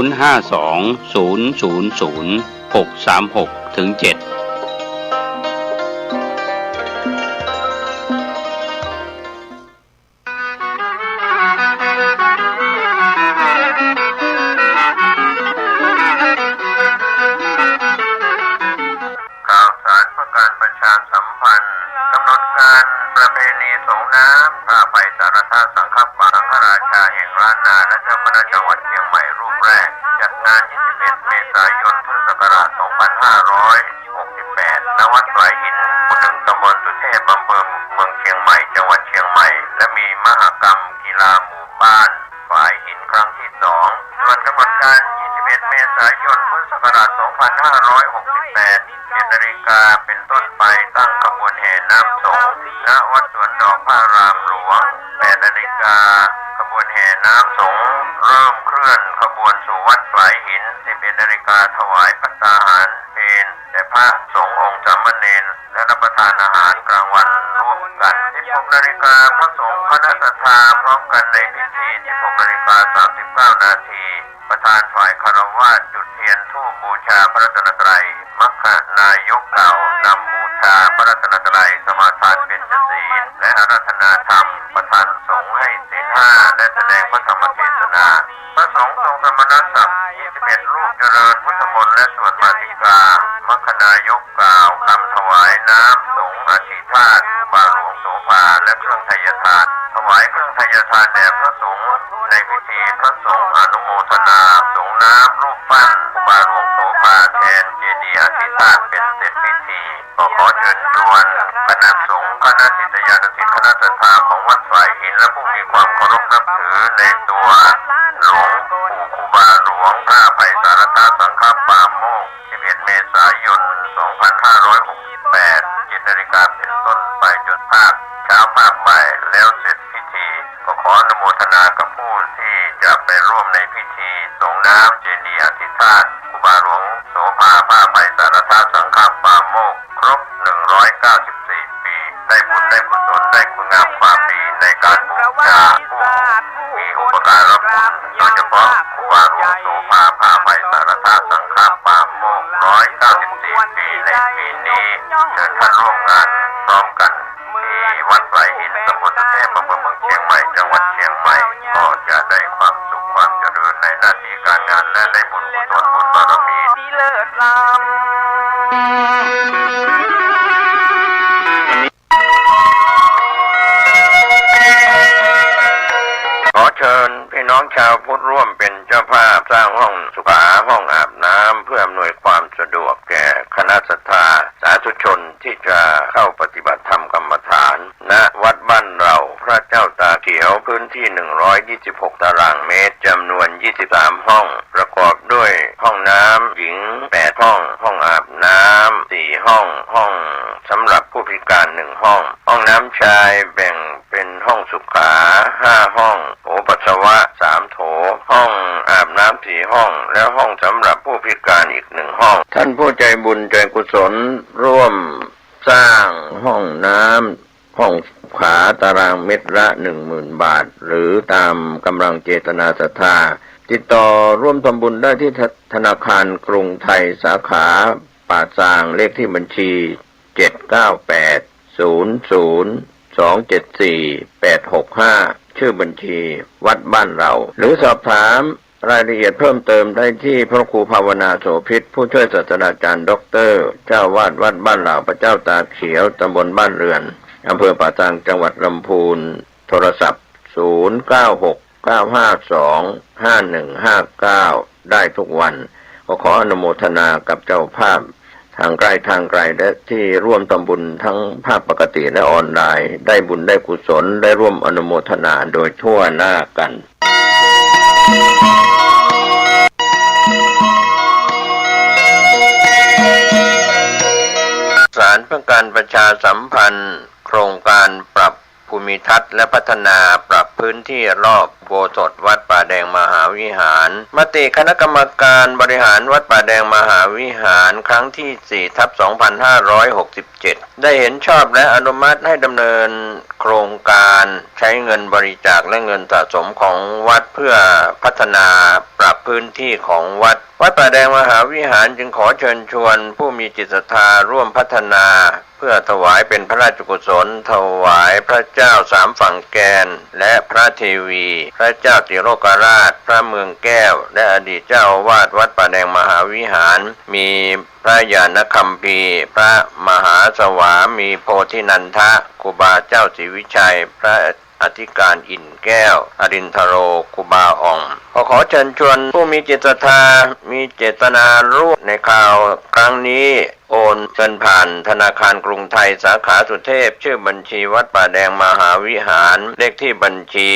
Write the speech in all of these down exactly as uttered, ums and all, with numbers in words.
ศูนย์ห้าสอง ศูนย์ศูนย์ศูนย์ หกสามหก ถึง เจ็ด ข่าวสารเพื่อการประชาสัมพันธ์ กำหนดการประเพณีสงน้ำผ้าไพศาลทสังฆปา สังฆราชาแห่งล้านนา และเจ้าคณะจังหวัดเชียงใหม่รูปแรก จัดงานยี่สิบเอ็ดเมษายนพุทธศักราชสองพันห้าร้อยหกสิบแปด ณ วัดฝายหินหมู่หนึ่ง ตำบลสุเทพ อำเภอเมืองเชียงใหม่ จังหวัดเชียงใหม่ และมีมหกรรมกีฬาหมู่บ้านฝายหินครั้งที่สอง ส่วนกำหนดการยี่สิบเอ็ดเมษายนพุทธศักราชสองพันห้าร้อยหกสิบแปด เจ็ดนาฬิกาเป็นต้นไปตั้งขบวนแห่น้ำสงฆ์ ณ วัดสวนดอกพระอารามหลวง แปดนาฬิกา ขบวนแห่น้ำสงฆ์เริ่มเคลื่อนขบวนสู่วัดฝายหิน สิบเอ็ดนาฬิกาถวายภัตตาหารเพลแด่พระสงฆ์องค์สามเณร และรับประทานอาหารกลางวันร่วมกัน สิบหกนาฬิกา พระสงฆ์คณะศรัทธาพร้อมกันในพิธี สิบหกนาฬิกาสามสิบเก้านาที ประธานฝ่ายฆราวาสจุดเทียนธูปบูชาพระรัตนตรัย มัคคนายกกล่าวนำบูชาพระรัตนตรัย สมาทานเบญจศีล และอาราธนาธรรม ประธานสงฆ์ให้ศีลห้า และแสดงพระธรรมเทศนา พระสงฆ์ทรงสมณศักดิ์ยี่สิบเอ็ดรูปเจริญพุทธมนต์และสวดมาติกา มัคคนายกกล่าวคำถวายน้ำสงฆ์อธิธาตุครูบาหลวงโสภา และเครื่องไทยทาน ถวายเครื่องไทยทานแด่พระสงฆ์ ในพิธีพระสงฆ์อนุโมทนาสงน้ำรูปปั้นครูบาหลวงโสภาแทนเจดีย์อธิธาตุเป็นเสร็จพิธี ก็ขอเชิญชวนคณะสงฆ์ คณะศิษยานุศิษย์ คณะศรัทธาของวัดฝายหิน และผู้มีความเคารพนับถือในตัวหลวงปู่ครูบาหลวง ผ้าไพศาลทสังฆปาโมกข์ สิบเอ็ดเมษายนสองพันห้าร้อยหกสิบแปด เจ็ดนาฬิกาเป็นต้นไปจนภาคเช้าภาคบ่าย แล้วเสร็จพิธี ก็ขออนุโมทนากับผู้ที่จะไปร่วมในพิธีสงน้ำเจดีย์อธิธาตุครูบาหลวงโสภา ผ้าไพศาลทสังฆปาโมกข์ ครบหนึ่งร้อยเก้าสิบสี่ปี ได้บุญได้กุศล ได้คุณงามความดีในการบูชาผู้มีอุปการะคุณ โดยเฉพาะครูบาหลวงโสภา ผ้าไพศาลทสังฆปาโมกข์ ร้อยเก้าสิบสี่ปีในปีนี้ เชิญท่านร่วมงานพร้อมกันที่วัดฝายหิน ตำบลสุเทพ อำเภอเมืองเชียงใหม่ จังหวัดเชียงใหม่ ก็จะได้ความสุขความเจริญในหน้าที่การงาน และได้บุญกุศลบุญบารมี ขอเชิญพี่น้องชาวพุทธร่วมเป็นเจ้าภาพสร้างห้องสุขา ห้องอาบน้ำ เพื่ออำนวยความสะดวกแก่คณะศรัทธาสาธุชนที่จะเข้าปฏิบัติธรรมกรรมฐาน ณ วัดบ้านเรา พระเจ้าตาเขียว พื้นที่หนึ่งร้อยยี่สิบหกตารางเมตร จำนวนยี่สิบสามห้อง ประกอบด้วยห้องน้ำหญิงแปดห้อง ห้องอาบน้ำสี่ห้อง ห้องสำหรับผู้พิการหนึ่งห้อง ห้องน้ำชายแบ่งเป็นห้องสุขาห้าห้อง โถปัสสาวะสามโถ ห้องอาบน้ำสี่ห้อง และห้องสำหรับผู้พิการอีกหนึ่งห้อง ท่านผู้ใจบุญใจกุศลร่วมสร้างห้องน้ำ ห้องสุขาตารางเมตรละหนึ่งหมื่นบาท หรือตามกำลังเจตนาศรัทธา ติดต่อร่วมทำบุญได้ที่ธ- ธนาคารกรุงไทยสาขาป่าซาง เลขที่บัญชี เจ็ดเก้าแปด ศูนย์ศูนย์ สองเจ็ดสี่ แปดหกห้า ชื่อบัญชีวัดบ้านเรา หรือสอบถาม รายละเอียดเพิ่มเติมได้ที่พระครูภาวนาโสภิต ผู้ช่วยศาสตราจารย์ด็อกเตอร์ เจ้าอาวาสวัดบ้านเหล่า พระเจ้าตาเขียว ตำบลบ้านเรือน อำเภอป่าซาง จังหวัดลำพูน โทรศัพท์ ศูนย์เก้าหก เก้าห้าสอง ห้าหนึ่งห้าเก้า ได้ทุกวัน ก็ขออนุโมทนากับเจ้าภาพ ทางใกล้ทางไกล และที่ร่วมทำบุญทั้งภาคปกติและออนไลน์ ได้บุญได้กุศล ได้ร่วมอนุโมทนาโดยทั่วหน้ากัน สารเพื่อการประชาสัมพันธ์ โครงการปรับภูมิทัศน์และพัฒนาปรับพื้นที่รอบอุโบสถวัดป่าแดงมหาวิหาร มติคณะกรรมการบริหารวัดป่าแดงมหาวิหาร ครั้งที่สี่ทับสองพันห้าร้อยหกสิบ เจ็ด ได้เห็นชอบและอนุมัติให้ดำเนินโครงการใช้เงินบริจาคและเงินสะสมของวัดเพื่อพัฒนาปรับพื้นที่ของวัด วัดป่าแดงมหาวิหารจึงขอเชิญชวนผู้มีจิตศรัทธาร่วมพัฒนา เพื่อถวายเป็นพระราชกุศล ถวายพระเจ้าสามฝั่งแกน และพระเทวี พระเจ้าติโลกราช พระเมืองแก้ว และอดีตเจ้าอาวาสวัดป่าแดงมหาวิหาร มีพระญาณคัมภีร์ พระมหาสวามีโพธินันทะ ครูบาเจ้าศรีวิชัย พระอธิการอินทร์แก้ว อรินทโร ครูบาอ่อง ขอ ขอเชิญชวนผู้มีจิตศรัทธา มีเจตนาร่วมในคราวครั้งนี้ โอนเงินผ่านธนาคารกรุงไทยสาขาสุเทพ ชื่อบัญชีวัดป่าแดงมหาวิหาร เลขที่บัญชี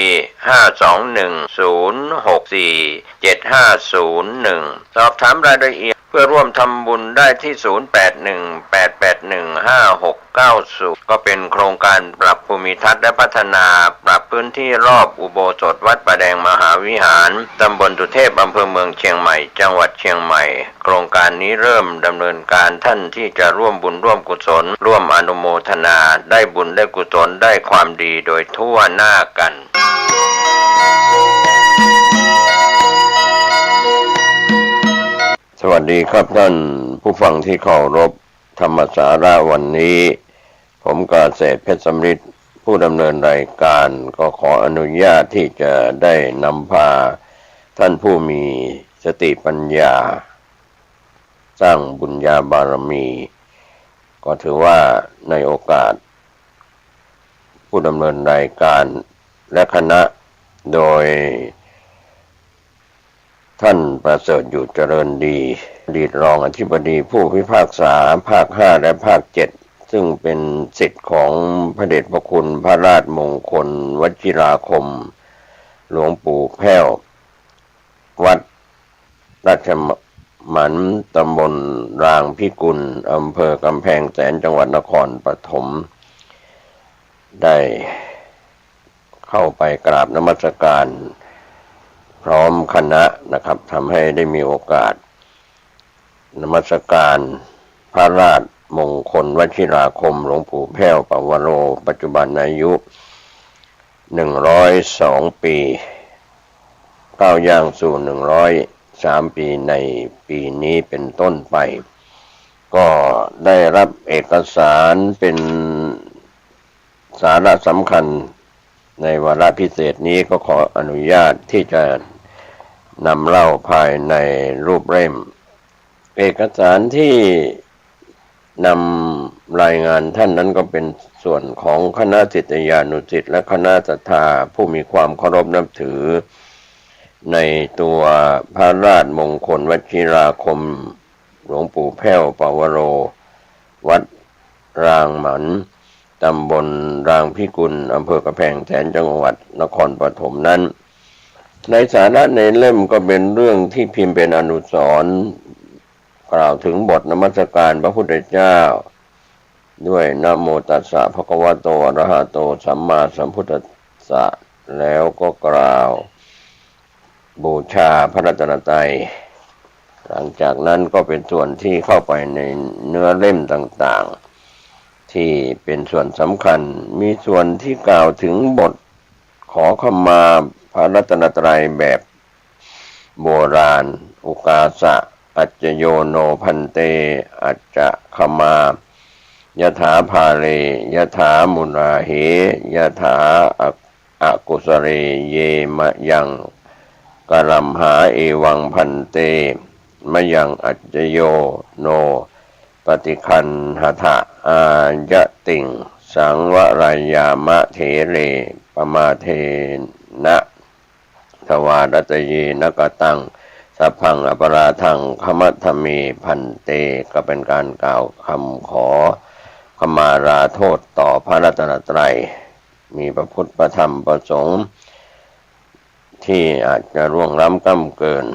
ห้าสองหนึ่งศูนย์หกสี่เจ็ดห้าศูนย์หนึ่ง สอบถามรายละเอียดเพื่อร่วมทำบุญได้ที่ ศูนย์แปดหนึ่งแปดแปดหนึ่งห้าหกเก้าศูนย์ ก็เป็นโครงการปรับภูมิทัศน์และพัฒนาปรับพื้นที่รอบอุโบสถวัดป่าแดงมหาวิหาร ตำบลสุเทพ อำเภอเมืองเชียงใหม่ จังหวัดเชียงใหม่ โครงการนี้เริ่มดำเนินการ ท่านที่จะร่วมบุญร่วมกุศล ร่วมอนุโมทนา ได้บุญได้กุศลได้ความดีโดยทั่วหน้ากัน สวัสดีครับท่านผู้ฟังที่เคารพ ธรรมสาระวันนี้ ผมกาเสดเพชรสำริด ผู้ดำเนินรายการ ก็ขออนุญาตที่จะได้นำพาท่านผู้มีสติปัญญา สร้างบุญญาบารมี ก็ถือว่าในโอกาส ผู้ดำเนินรายการและคณะ โดย ท่านประเสริฐอยู่เจริญดี อดีตรองอธิบดีผู้พิพากษาภาคห้าและภาคเจ็ด ซึ่งเป็นศิษย์ของพระเดชพระคุณพระราชมงคลวชิราคม หลวงปู่แพ้ว วัดราชหมัน ตำบลรางพิกุล อำเภอกำแพงแสน จังหวัดนครปฐม ได้ เข้าไปกราบนมัสการพร้อมคณะนะครับ ทำให้ได้มีโอกาสนมัสการพระราชมงคลวชิราคม หลวงปู่แพ้ว ปวโร ปัจจุบันอายุ หนึ่งร้อยสองปี ก้าวย่างสู่ หนึ่งร้อยสามปี ในปีนี้เป็นต้นไป ก็ได้รับเอกสารเป็น สาระสำคัญในวาระพิเศษนี้ ก็ขออนุญาตที่จะนำเล่าภายในรูปเล่ม เอกสารที่นำรายงานท่านนั้นก็เป็นส่วนของคณะศิษยานุศิษย์และคณะศรัทธาผู้มีความเคารพนับถือ ในตัวพระราชมงคลวชิราคม หลวงปู่แพ้ว ปวโร วัดรางหมัน ตำบลรางพิกุล อำเภอกำแพงแสน จังหวัดนครปฐมนั้น ในสาระในเล่มก็เป็นเรื่องที่พิมพ์เป็นอนุสรณ์ กล่าวถึงบทนมัสการพระพุทธเจ้า ด้วยนะโมตัสสะภะคะวะโต อะระหะโต สัมมาสัมพุทธัสสะ แล้วก็กล่าว บูชาพระรัตนตรัย หลังจากนั้นก็เป็นส่วนที่เข้าไปในเนื้อเล่มต่างๆ ที่เป็นส่วนสำคัญ มีส่วนที่กล่าวถึงบทขอขมาพระรัตนตรัยแบบโบราณ อุกาสะ อัจจโยโน ภันเต อัจจะขมา ยถาพาเล ยถามุราเห ยถา อกุสเล เย มะยัง กรัมหา เอวัง ภันเต มะยัง อัจจโยโน ปฏิคันหะทะ อายัตติง สังวรายามะ เถเร ปะมาเทนะ ทวารัตเยนะกะตัง สัพพัง อปราทัง ขะมะทะเม ภันเต ก็เป็นการกล่าวคำขอขมาลาโทษต่อพระรัตนตรัย มีพระพุทธ พระธรรม พระสงฆ์ ที่อาจจะล่วงล้ำก้ำเกิน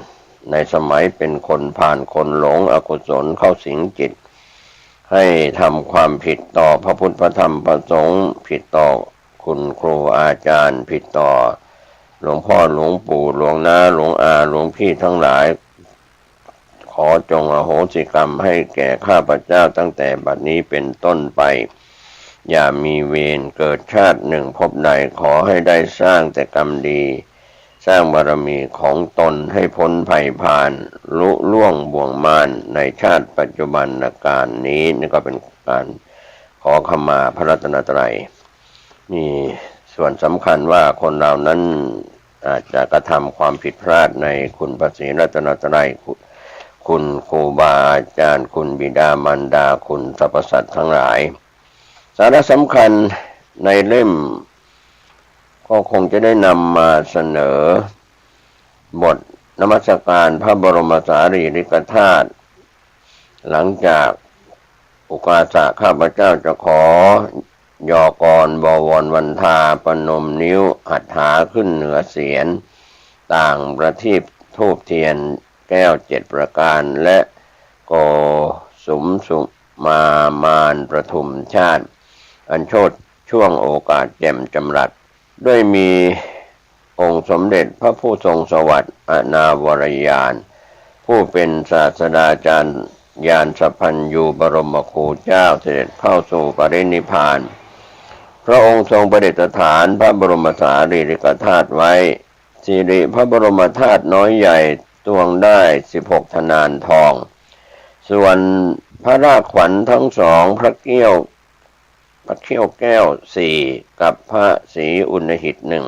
ในสมัยเป็นคนพาลคนหลง อกุศลเข้าสิงจิต ให้ทำความผิดต่อพระพุทธ พระธรรม พระสงฆ์ ผิดต่อคุณครูอาจารย์ ผิดต่อหลวงพ่อ หลวงปู่ หลวงน้า หลวงอา หลวงพี่ทั้งหลาย ข ขอจงอโหสิกรรมให้แก่ข้าพเจ้าตั้งแต่บัดนี้เป็นต้นไป อย่ามีเวร เกิดชาติหนึ่งภพใด ขอให้ได้สร้างแต่กรรมดี สร้างบารมีของตนให้พ้นภัยพาน ลุล่วงบ่วงมารในชาติปัจจุบันกาลนี้ นี่ก็เป็นการขอขมาพระรัตนตรัย มีส่วนสำคัญว่าคนเรานั้นอาจจะกระทำความผิดพลาดในคุณพระศรีรัตนตรัย คุณ คุณครูบาอาจารย์ คุณบิดามารดา คุณสรรพสัตว์ทั้งหลาย สาระสำคัญในเล่ม ก็คงจะได้นำมาเสนอ บทนมัสการพระบรมสารีริกธาตุ หลังจากอุกาสะข้าพเจ้าจะขอ ยอกร บวร วันทา ประนมนิ้วหัตถาขึ้นเหนือเศียร ต่างประทีปธูปเทียนแก้วเจ็ดประการ และโกสุมสุมามานประทุมชาติ อันโชติช่วงโอกาสแจ่มจำรัด ด้วยมีองค์สมเด็จพระผู้ทรงสวัสดิ์อนาวรยาน ผู้เป็นศาสดาจารย์ญาณสัพพัญญูบรมครูเจ้า เสด็จเข้าสู่ปรินิพพาน พระองค์ทรงประดิษฐานพระบรมสารีริกธาตุไว้ สิริพระบรมธาตุน้อยใหญ่ตวงได้สิบหกทนานทอง ส่วนพระรากขวัญทั้งสอง พระเกี้ยว พระเขี้ยวแก้วสี่ กับพระศรีอุณหิตหนึ่ง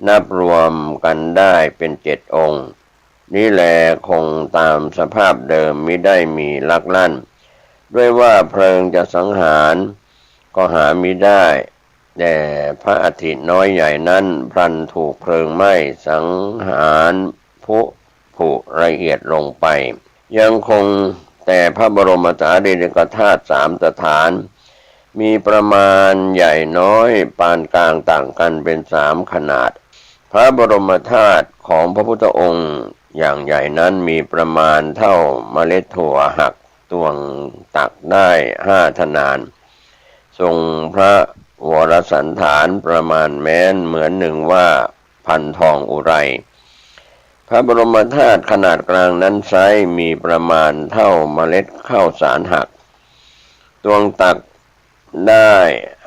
นับรวมกันได้เป็นเจ็ดองค์ นี้แลคงตามสภาพเดิม มิได้มีลักลั่น ด้วยว่าเพลิงจะสังหารก็หามิได้ แต่พระอัฐิน้อยใหญ่นั้นพลันถูกเพลิงไหม้สังหารผุผุละเอียดลงไป ยังคงแต่พระบรมสารีริกธาตุสามสถาน มีประมาณใหญ่น้อยปานกลางต่างกันเป็นสามขนาด พระบรมธาตุของพระพุทธองค์อย่างใหญ่นั้นมีประมาณเท่าเมล็ดถั่วหัก ตวงตักได้ห้าทนาน ทรงพระวรสัณฐานประมาณแม้นเหมือนหนึ่งว่าพันทองอุไร พระบรมธาตุขนาดกลางนั้นไซร้มีประมาณเท่าเมล็ดข้าวสารหัก ตวงตักได้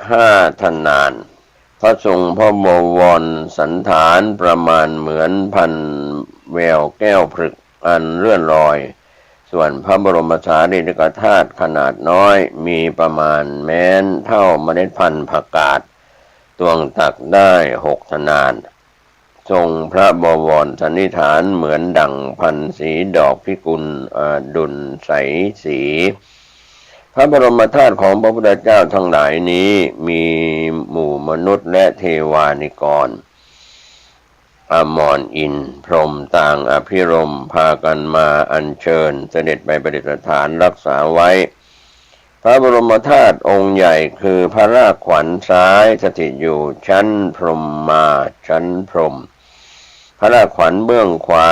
ห้าทนาน พระทรงพระบวรสัณฐานประมาณเหมือนพันแววแก้วผลึกอันเลื่อนลอย ส่วนพระบรมสารีริกธาตุขนาดน้อยมีประมาณแม้นเท่าเมล็ดพันธุ์ผักกาด ตวงตักได้หกทนาน ทรงพระบวรสัณฐานเหมือนดั่งพันธุ์สีดอกพิกุลอดุลใสสี พระบรมธาตุของพระพุทธเจ้าทั้งหลายนี้มีหมู่มนุษย์และเทวานิกร อมรอินทร์พรหมต่างอภิรมย์พากันมาอัญเชิญเสด็จไปประดิษฐานรักษาไว้ พระบรมธาตุองค์ใหญ่คือพระรากขวัญซ้ายสถิตอยู่ชั้นพรหมมา ชั้นพรหม พระรากขวัญเบื้องขวา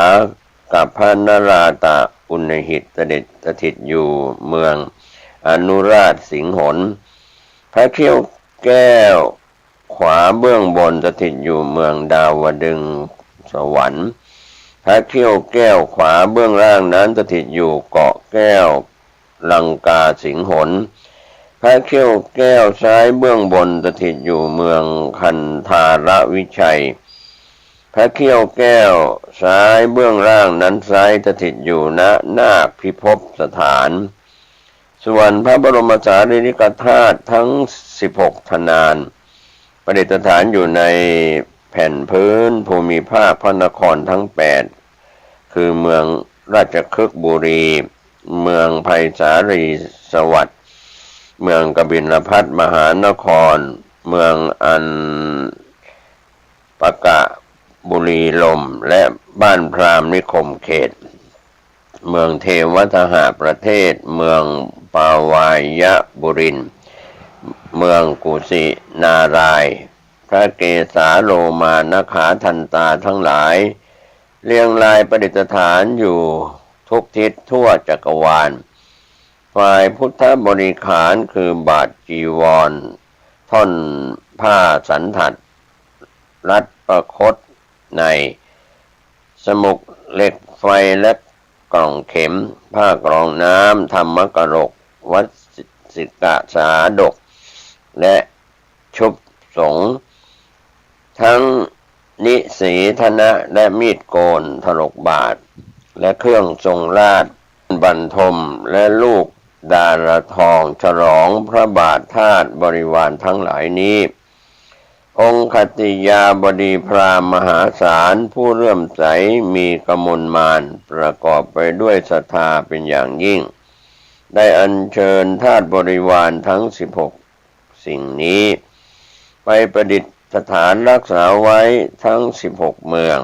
กับพระนราตะอุณหิตเสด็จสถิตอยู่เมืองอนุราชสิงหน พระเขี้ยวแก้วขวาเบื้องบนสถิตอยู่เมืองดาวดึงสวรรค์ พระเขี้ยวแก้วขวาเบื้องล่างนั้นสถิตอยู่เกาะแก้วลังกาสิงหน พระเขี้ยวแก้วซ้ายเบื้องบนสถิตอยู่เมืองคันธารวิชัย พระเขี้ยวแก้วซ้ายเบื้องล่างนั้นไซร้สถิตอยู่ณนาคพิภพสถาน ส่วนพระบรมสารีริกธาตุทั้งสิบหกทนาน ประดิษฐานอยู่ในแผ่นพื้นภูมิภาคพระนครทั้งแปด คือเมืองราชคฤห์บุรี เมืองไพศาลีสวัสดิ์ เมืองกบิลพัสดุ์มหานคร เมืองอันปกะบุรีลมย์ และบ้านพราหมณ์นิคมเขต เมืองเทวทหประเทศ เมืองปาวายบุรินทร์ เมืองกุสินารายณ์ พระเกสาโลมานขาทันตาทั้งหลาย เรียงรายประดิษฐานอยู่ทุกทิศทั่วจักรวาล ฝ่ายพุทธบริขารคือบาตรจีวร ท่อนผ้าสันทัด รัดประคตใน สมุกเหล็กไฟและ กล่องเข็ม ผ้ากรองน้ำ ธรรมกรก วัสสิกสาดก และชุบสงฆ์ ทั้งนิสีธนะและมีดโกน ถลกบาท และเครื่องทรงราช บัณฑม และลูกดาระทอง ฉลองพระบาทธาตุบริวารทั้งหลายนี้ องค์ขัตติยาบดีพราหมณ์มหาศาล ผู้เลื่อมใสมีกมลมาน ประกอบไปด้วยศรัทธาเป็นอย่างยิ่ง ได้อัญเชิญธาตุบริวารทั้งสิบหกสิ่งนี้ ไปประดิษฐานรักษาไว้ทั้งสิบหกเมือง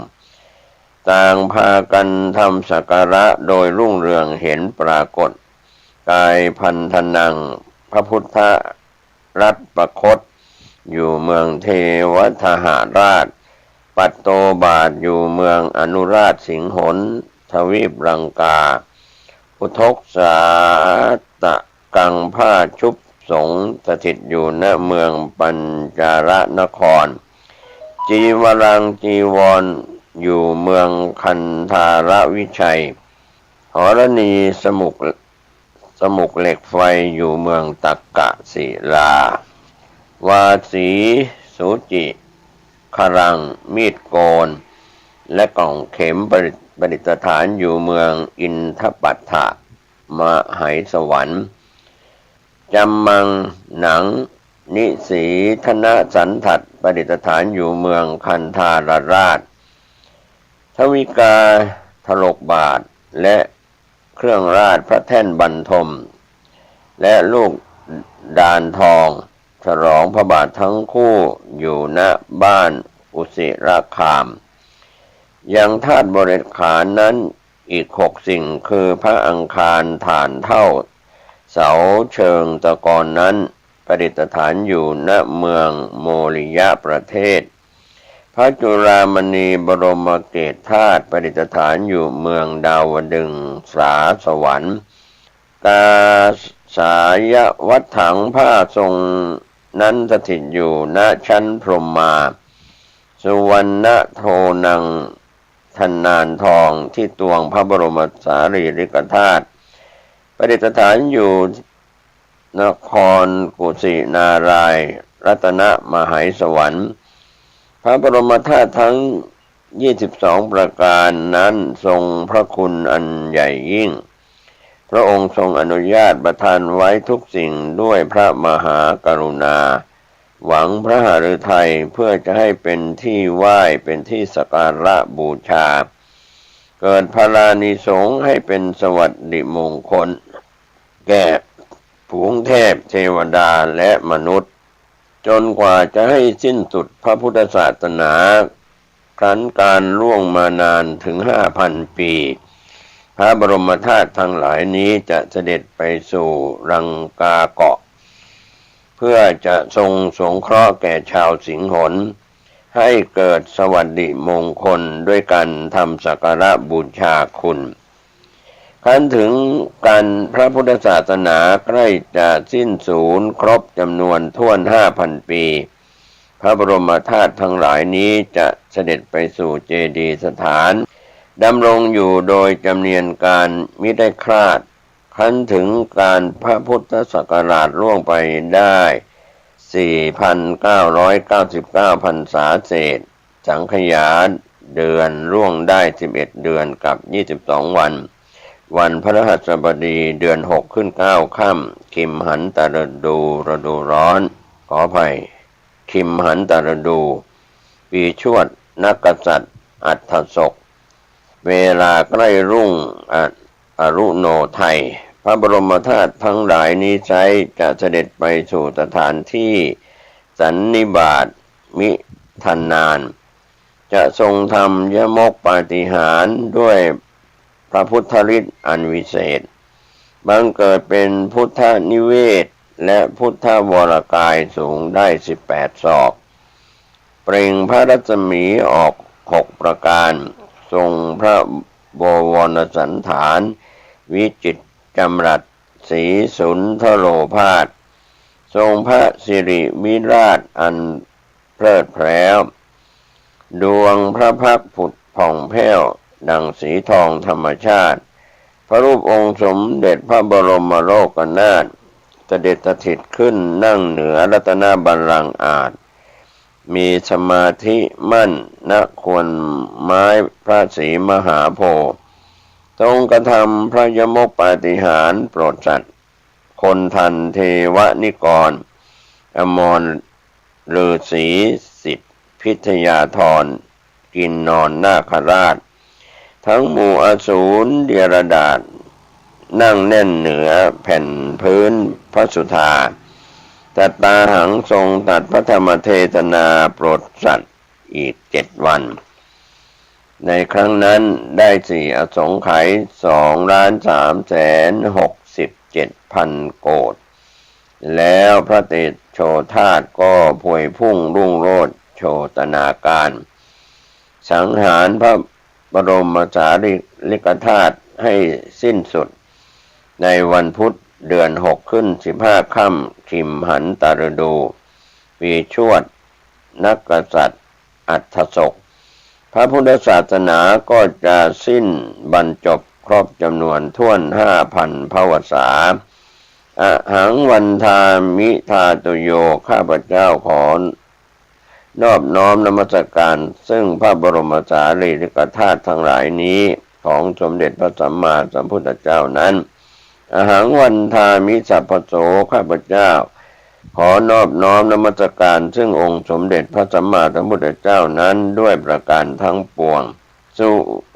ต่างพากันทำสักการะโดยรุ่งเรือง เห็นปรากฏกายพันธนัง พระพุทธรัตน์ประคตอยู่เมืองเทวทหาราช ปัตโตบาทอยู่เมืองอนุราชสิงหน ทวีปลังกา อุทกสาตะกัง ผ้าชุบสงฆ์ สถิตอยู่ณเมืองปัญจาลนคร จีวรัง จีวรอยู่เมืองคันธารวิชัย หรณีสมุก สมุกเหล็กไฟอยู่เมืองตักกศิลา วาสีสูจิครัง มีดโกน และกล่องเข็ม ประดิษประดิษฐานอยู่เมืองอินทปัตถะมเหสวรรค์ จัมมัง หนังนิสีธนสันถัด ประดิษฐานอยู่เมืองคันธารราช ทวิกา ถลกบาท และเครื่องราช พระแท่นบัณฑม และลูกดานทอง ฉลองพระบาททั้งคู่อยู่ณบ้านอุสิรคาม ยังธาตุบริขารนั้นอีกหกสิ่ง คือพระอังคารฐานเถ้า เสาเชิงตะกอนนั้น ประดิษฐานอยู่ณเมืองโมริยะประเทศ พระจุลามณีบรมเกศธาตุ ประดิษฐานอยู่เมืองดาวดึงสาสวรรค์ กาสายวัฏฐัง ผ้าทรงนั้นสถิตอยู่ณชั้นพรหมา สุวรรณโทนัง ธนานทองที่ตวงพระบรมสารีริกธาตุ ประดิษฐานอยู่นครกุสินารายณ์ รัตนมเหสวรรค์ พระบรมธาตุทั้งยี่สิบสองประการนั้นทรงพระคุณอันใหญ่ยิ่ง พระองค์ทรงอนุญาตประทานไว้ทุกสิ่งด้วยพระมหากรุณา หวังพระหฤทัยเพื่อจะให้เป็นที่ไหว้ เป็นที่สักการะบูชา เกิดพลานิสงส์ให้เป็นสวัสดิมงคล แก่ฝูงเทพเทวดาและมนุษย์ จนกว่าจะให้สิ้นสุดพระพุทธศาสนา ครั้นการล่วงมานานถึงห้าพันปี พระบรมธาตุทั้งหลายนี้จะเสด็จไปสู่ลังกาเกาะ เพื่อจะทรงสงเคราะห์แก่ชาวสิงหน ให้เกิดสวัสดิมงคลด้วยการทำสักการะบูชาคุณ ครั้นถึงการพระพุทธศาสนาใกล้จะสิ้นสูญครบจำนวนถ้วนห้าพันปี พระบรมธาตุทั้งหลายนี้จะเสด็จไปสู่เจดีย์สถาน ดำรงอยู่โดยจำเนียนการมิได้คลาด ครั้นถึงการพระพุทธศักราชล่วงไปได้สี่พันเก้าร้อยเก้าสิบเก้าพรรษาเศษ สังขยาเดือนล่วงได้สิบเอ็ดเดือนกับยี่สิบสองวัน วันพฤหัสบดี เดือนหกขึ้นเก้าค่ำ คิมหันตฤดู ฤดูร้อน ขออภัย คิมหันตฤดู ปีชวด นักกษัตริย์อัฏฐสก เวลาใกล้รุ่ง อ- อรุโณไทย พระบรมธาตุทั้งหลายนี้ไซร้จะเสด็จไปสู่สถานที่สันนิบาตมิทันนาน จะทรงทำยมกปาฏิหาริย์ด้วยพระพุทธฤทธิ์อันวิเศษ บังเกิดเป็นพุทธนิเวศ และพุทธวรกายสูงได้สิบแปดศอก เปล่งพระรัศมีออกหกประการ ทรงพระบวรสัณฐาน วิจิตรจำรัด สีสุนทโรภาส ทรงพระสิริวิราชอันเพลิดแพร้ว ดวงพระพักตร์ผุดผ่องแผ้วดังสีทองธรรมชาติ พระรูปองค์สมเด็จพระบรมโลกนาถ เสด็จสถิตขึ้นนั่งเหนือรัตนบัลลังก์อาจ มีสมาธิมั่น ณ โคนไม้พระศรีมหาโพธิ์ ทรงกระทำพระยมกปาฏิหาริย์โปรดสัตว์ คนทันเทวนิกร อมรฤาษี สิทธิพิทยาธร กินนรนาคราช ทั้งหมู่อสูรเดียรดาษ นั่งแน่นเหนือแผ่นพื้นพระสุธา สัตตาหัง ทรงตรัสพระธรรมเทศนาโปรดสัตว์อีกเจ็ดวัน ในครั้งนั้นได้สี่อสงไขย สองล้านสามแสนหกสิบเจ็ดพันโกฏ แล้วพระเตโชธาตุก็พวยพุ่งรุ่งโรจน์โชตนาการ สังหารพระบรมสารีริกธาตุให้สิ้นสุด ในวันพุธเดือนหกขึ้นสิบห้าค่ำ คิมหันตฤดู ปีชวด นักกษัตริย์อัฏฐสก พระพุทธศาสนาก็จะสิ้นบรรจบครบจำนวนถ้วนห้าพันพวสา อหังวันทามิธาตุโย ข้าพเจ้าขอนอบน้อมนมัสการซึ่งพระบรมสารีริกธาตุทั้งหลายนี้ ของสมเด็จพระสัมมาสัมพุทธเจ้านั้น อหังวันทามิสัพพโส ข้าพเจ้าขอนอบน้อมนมัสการซึ่งองค์สมเด็จพระสัมมาสัมพุทธเจ้านั้นด้วยประการทั้งปวง สุ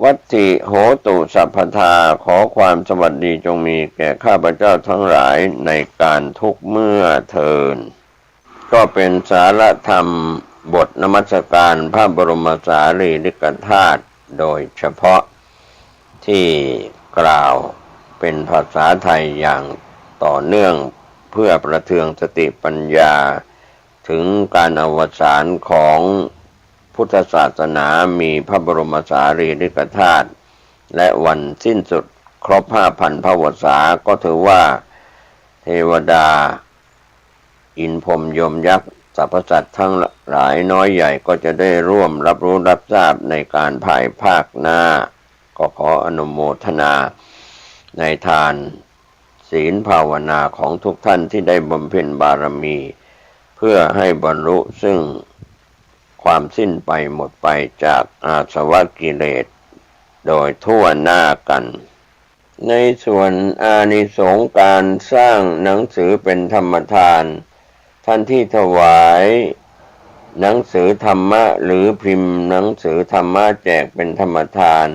วัตถิโหตุสัพพทา ขอความสวัสดีจงมีแก่ข้าพเจ้าทั้งหลายในการทุกเมื่อเทอญ ก็เป็นสารธรรมบทนมัสการพระบรมสารีริกธาตุโดยเฉพาะ ที่กล่าวเป็นภาษาไทยอย่างต่อเนื่อง เพื่อประเทืองสติปัญญา ถึงการอวสานของพุทธศาสนามีพระบรมสารีริกธาตุ และวันสิ้นสุดครบห้าพันพวสา ก็ถือว่าเทวดา อินทร์พรหมยมยักษ์สรรพสัตว์ทั้งหลายน้อยใหญ่ก็จะได้ร่วมรับรู้รับทราบในการภายภาคหน้า ก็ขออนุโมทนาในทานศีลภาวนาของทุกท่านที่ได้บำเพ็ญบารมี เพื่อให้บรรลุซึ่งความสิ้นไปหมดไปจากอาสวะกิเลสโดยทั่วหน้ากัน ในส่วนอานิสงส์การสร้างหนังสือเป็นธรรมทาน ท่านที่ถวายหนังสือธรรมะหรือพิมพ์หนังสือธรรมะแจกเป็นธรรมทาน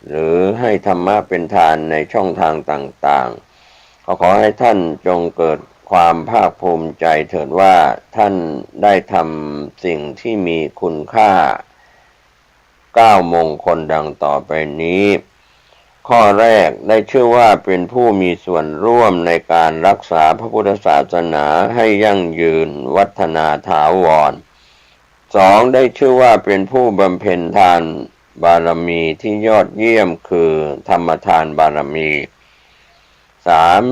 หรือให้ธรรมะเป็นทานในช่องทางต่างๆ ก็ขอให้ท่านจงเกิดความภาคภูมิใจเถิดว่าท่านได้ทำสิ่งที่มีคุณค่า เก้ามงคลดังต่อไปนี้ ข้อแรก ได้ชื่อว่าเป็นผู้มีส่วนร่วมในการรักษาพระพุทธศาสนาให้ยั่งยืนวัฒนาถาวร สอง ได้ชื่อว่าเป็นผู้บำเพ็ญทานบารมีที่ยอดเยี่ยมคือธรรมทานบารมี สาม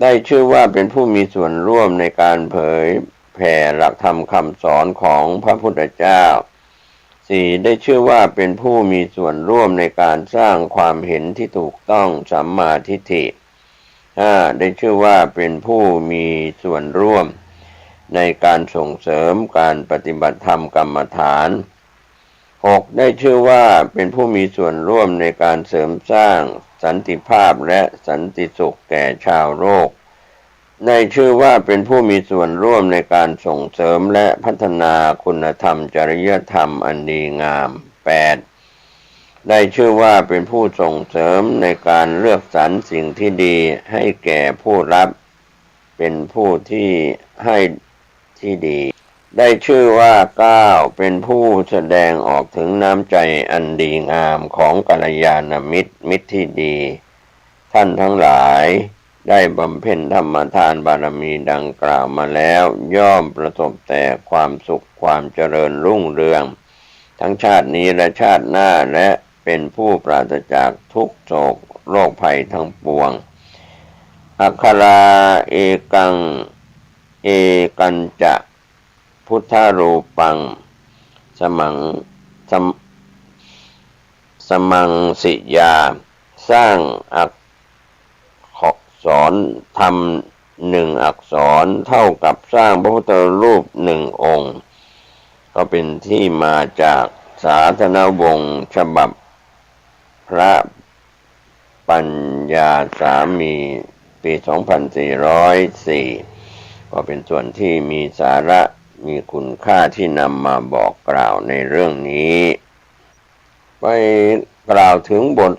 ได้ชื่อว่าเป็นผู้มีส่วนร่วมในการเผยแผ่หลักธรรมคำสอนของพระพุทธเจ้า สี่ ได้ชื่อว่าเป็นผู้มีส่วนร่วมในการสร้างความเห็นที่ถูกต้องสัมมาทิฏฐิ ห้า ได้ชื่อว่าเป็นผู้มีส่วนร่วมในการส่งเสริมการปฏิบัติธรรมกรรมฐาน หก ได้ชื่อว่าเป็นผู้มีส่วนร่วมในการเสริมสร้างสันติภาพและสันติสุขแก่ชาวโลก ได้ชื่อว่าเป็นผู้มีส่วนร่วมในการส่งเสริมและพัฒนาคุณธรรมจริยธรรมอันดีงาม แปด ได้ชื่อว่าเป็นผู้ส่งเสริมในการเลือกสรรสิ่งที่ดีให้แก่ผู้รับ เป็นผู้ที่ให้ที่ดี ได้ชื่อว่า เก้า เป็นผู้แสดงออกถึงน้ำใจอันดีงามของกัลยาณมิตร มิตรที่ดี ท่านทั้งหลายได้บำเพ็ญธรรมทานบารมีดังกล่าวมาแล้ว ย่อมประสบแต่ความสุขความเจริญรุ่งเรือง ทั้งชาตินี้และชาติหน้า และเป็นผู้ปราศจากทุกข์โศกโรคภัยทั้งปวง อัคคารา เอกัง เอกัญจะ พุทธารูปัง สมัง สม- สมังสิยา สร้างอัก สร ทำหนึ่งอักษรเท่ากับสร้างพระพุทธรูปหนึ่งองค์ ก็เป็นที่มาจากสาธนวงศ์ฉบับพระปัญญาสามี ปี สองพันสี่ร้อยสี่ ก็เป็นส่วนที่มีสาระมีคุณค่าที่นำมาบอกกล่าวในเรื่องนี้ ไปกล่าวถึงบท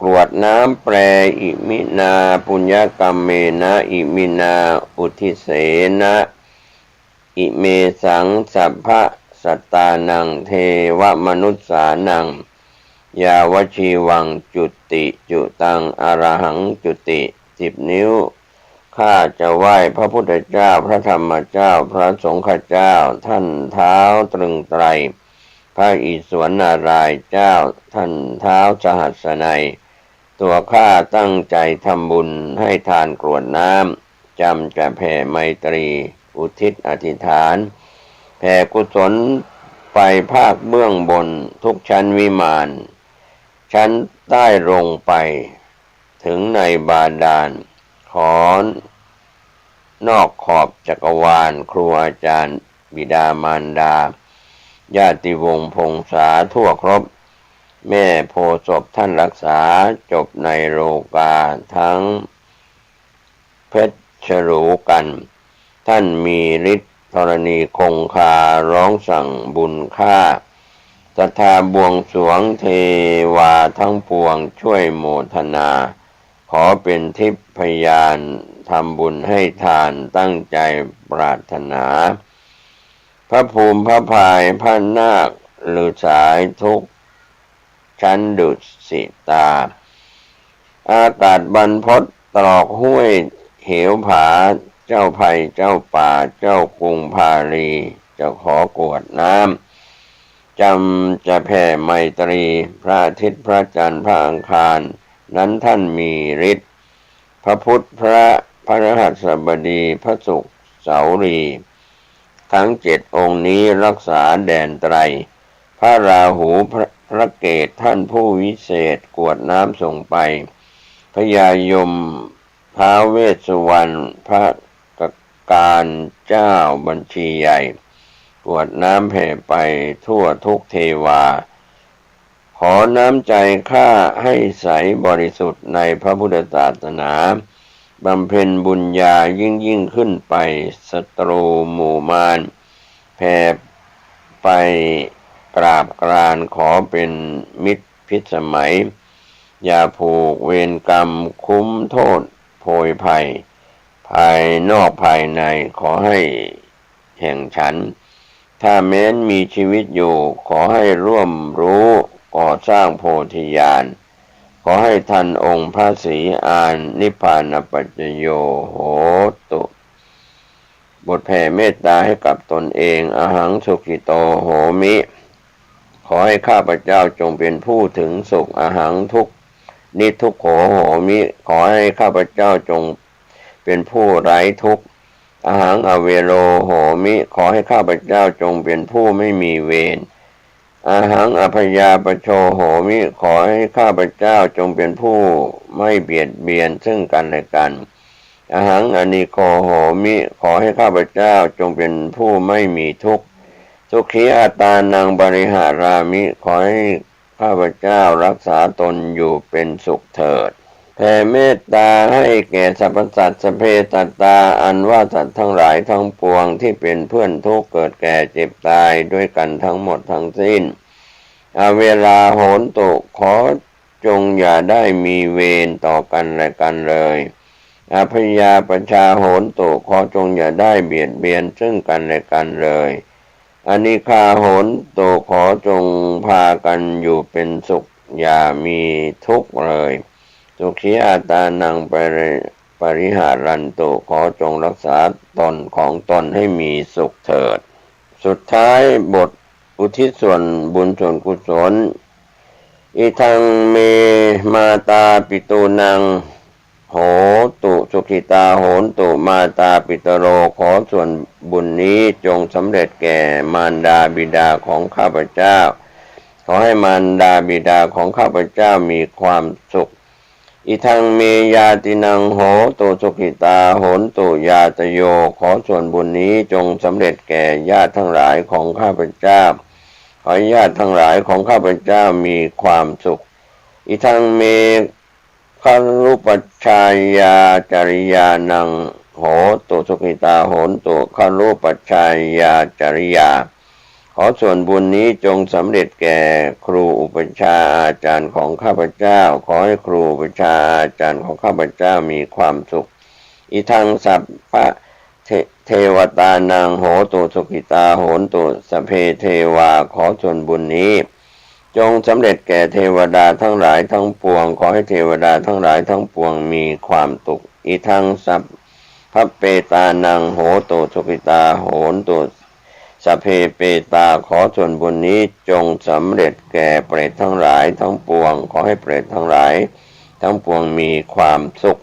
กรวดน้ำแปล อิมินา ปุญญกัมเมนะ อิมินา อุทธิเสนะ อิเมสัง สัพพะสัตตานัง เทวมนุสสานัง ยาวชีวัง จุติ จุตัง อรหัง จุติ สิบ นิ้ว ข้าจะไหว้พระพุทธเจ้า พระธรรมเจ้า พระสงฆ์เจ้า ท่านท้าวตรึงไตร พระอิศวรนารายณ์เจ้า ท่านท้าวสหัสสนัย ตัวข้าตั้งใจทำบุญให้ทานกรวดน้ำ จำจะแผ่ไมตรี อุทิศอธิษฐาน แผ่กุศลไปภาคเบื้องบนทุกชั้นวิมาน ชั้นใต้ลงไปถึงในบาดาล ขอนอกขอบจักรวาล ครูอาจารย์ บิดามารดา ญาติวงศ์พงศาทั่วครบ แม่โพธิ์ศพท่านรักษา จบในโลกาทั้งเพชรฉลูกัน ท่านมีฤทธิ์ธรณีคงคา ร้องสั่งบุญข้า ศรัทธาบวงสรวง เทวาทั้งปวงช่วยโมทนา ขอเป็นทิพยานทำบุญให้ทาน ตั้งใจปรารถนา พระภูมิพระภายพระนาคฤาษีทุก ชั้นดุสิตา อากาศบรรพตตรอกห้วยเหวผา เจ้าไพรเจ้าป่า เจ้ากรุงพาลี จะขอกรวดน้ำ จำจะแผ่ไมตรี พระอาทิตย์ พระจันทร์ พระอังคาร นั้นท่านมีฤทธิ์ พระพุธ พระพฤหัสบดี พระศุกร์ เสารี ทั้งเจ็ดองค์นี้รักษาแดนไตร พระราหู พระ พระเกศ ท่านผู้วิเศษ กรวดน้ำส่งไป พญายม ท้าวเวสสุวรรณ พระกการเจ้าบัญชีใหญ่ กรวดน้ำแผ่ไปทั่วทุกเทวา ขอน้ำใจข้าให้ใสบริสุทธิ์ในพระพุทธศาสนา บำเพ็ญบุญญายิ่งยิ่งขึ้นไป ศัตรูหมู่มารแผ่ไปกราบกราน ขอเป็นมิตรพิสมัย อย่าผูกเวรกรรม คุ้มโทษโพยภัย ภายนอกภายในขอให้แห่งฉัน ถ้าแม้นมีชีวิตอยู่ ขอให้ร่วมรู้ก่อสร้างโพธิญาณ ขอให้ทันองค์พระศรีอาน นิพพานปัจจโยโหตุ บทแผ่เมตตาให้กับตนเอง อหังสุขิโตโหมิ ขอให้ข้าพเจ้าจงเป็นผู้ถึงสุข อหังทุกข์ นิทุกโขโหมิ ขอให้ข้าพเจ้าจงเป็นผู้ไร้ทุกข์ อหังอเวโรโหมิ ขอให้ข้าพเจ้าจงเป็นผู้ไม่มีเวร อหังอพยาปชโชโหมิ ขอให้ข้าพเจ้าจงเป็นผู้ไม่เบียดเบียนซึ่งกันและกัน อหังอนิโคโหมิ ขอให้ข้าพเจ้าจงเป็นผู้ไม่มีทุกข์ สุขีอัตตานังปริหารามิ ขอให้ข้าพเจ้ารักษาตนอยู่เป็นสุขเถิด แผ่เมตตาให้แก่สรรพสัตว์ สัพเพสัตตา อันว่าสัตว์ทั้งหลายทั้งปวงที่เป็นเพื่อนทุกข์ เกิดแก่เจ็บตายด้วยกันทั้งหมดทั้งสิ้น อเวราโหนตุ ขอจงอย่าได้มีเวรต่อกันและกันเลย อพยาปชชาโหนตุ ขอจงอย่าได้เบียดเบียนซึ่งกันและกันเลย อนิคาโหนตุ ขอจงพากันอยู่เป็นสุข อย่ามีทุกข์เลย สุขีอัตตานังปริ ปริหารันตุ ขอจงรักษาตนของตนให้มีสุขเถิด สุดท้ายบทอุทิศส่วนบุญส่วนกุศล อิทังเมมาตาปิตูนัง โหตุสุขิตา โหนตุมาตาปิตโร ขอส่วนบุญนี้จงสำเร็จแก่มารดาบิดาของข้าพเจ้า ขอให้มารดาบิดาของข้าพเจ้ามีความสุข Idaṃ me ñātīnaṃ hotu sukhitā hontu ñātayo ขอส่วนบุญนี้จงสำเร็จแก่ญาติทั้งหลายของข้าพเจ้า ขอให้ญาติทั้งหลายของข้าพเจ้ามีความสุข Idaṃ me garūpajjhāyācariyānaṃ hotu sukhitā hontu garūpajjhāyācariyā ขอส่วนบุญนี้จงสำเร็จแก่ครูอุปัชฌาย์อาจารย์ของข้าพเจ้า ขอให้ครูอุปัชฌาย์อาจารย์ของข้าพเจ้ามีความสุข Idaṃ sabba devatānaṃ hotu sukhitā hontu sabbe devā ขอส่วนบุญนี้จงสำเร็จแก่เทวดาทั้งหลายทั้งปวง ขอให้เทวดาทั้งหลายทั้งปวงมีความสุข Idaṃ sabbapetānaṃ hotu sukhitā hontu sabbe petā ขอส่วนบุญนี้จงสำเร็จแก่เปรตทั้งหลายทั้งปวง ขอให้เปรตทั้งหลายทั้งปวงมีความสุข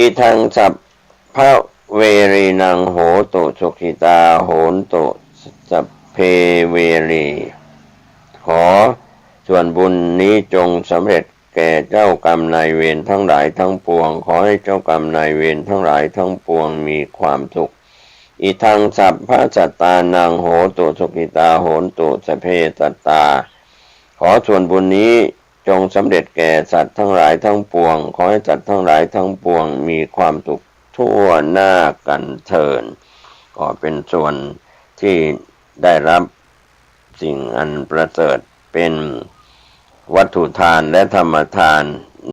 Idaṃ sabbaverīnaṃ hotu sukhitā hontu sabbe verī ขอส่วนบุญนี้จงสำเร็จแก่เจ้ากรรมนายเวรทั้งหลายทั้งปวง ขอให้เจ้ากรรมนายเวรทั้งหลายทั้งปวงมีความสุข Idaṃ sabbasattānaṃ hotu sukhitā hontu sabbe sattā ขอส่วนบุญนี้จงสำเร็จแก่สัตว์ทั้งหลายทั้งปวง ขอให้สัตว์ทั้งหลายทั้งปวงมีความสุขทั่วหน้ากันเทอญ ก็เป็นส่วนที่ได้รับสิ่งอันประเสริฐเป็นวัตถุทานและธรรมทาน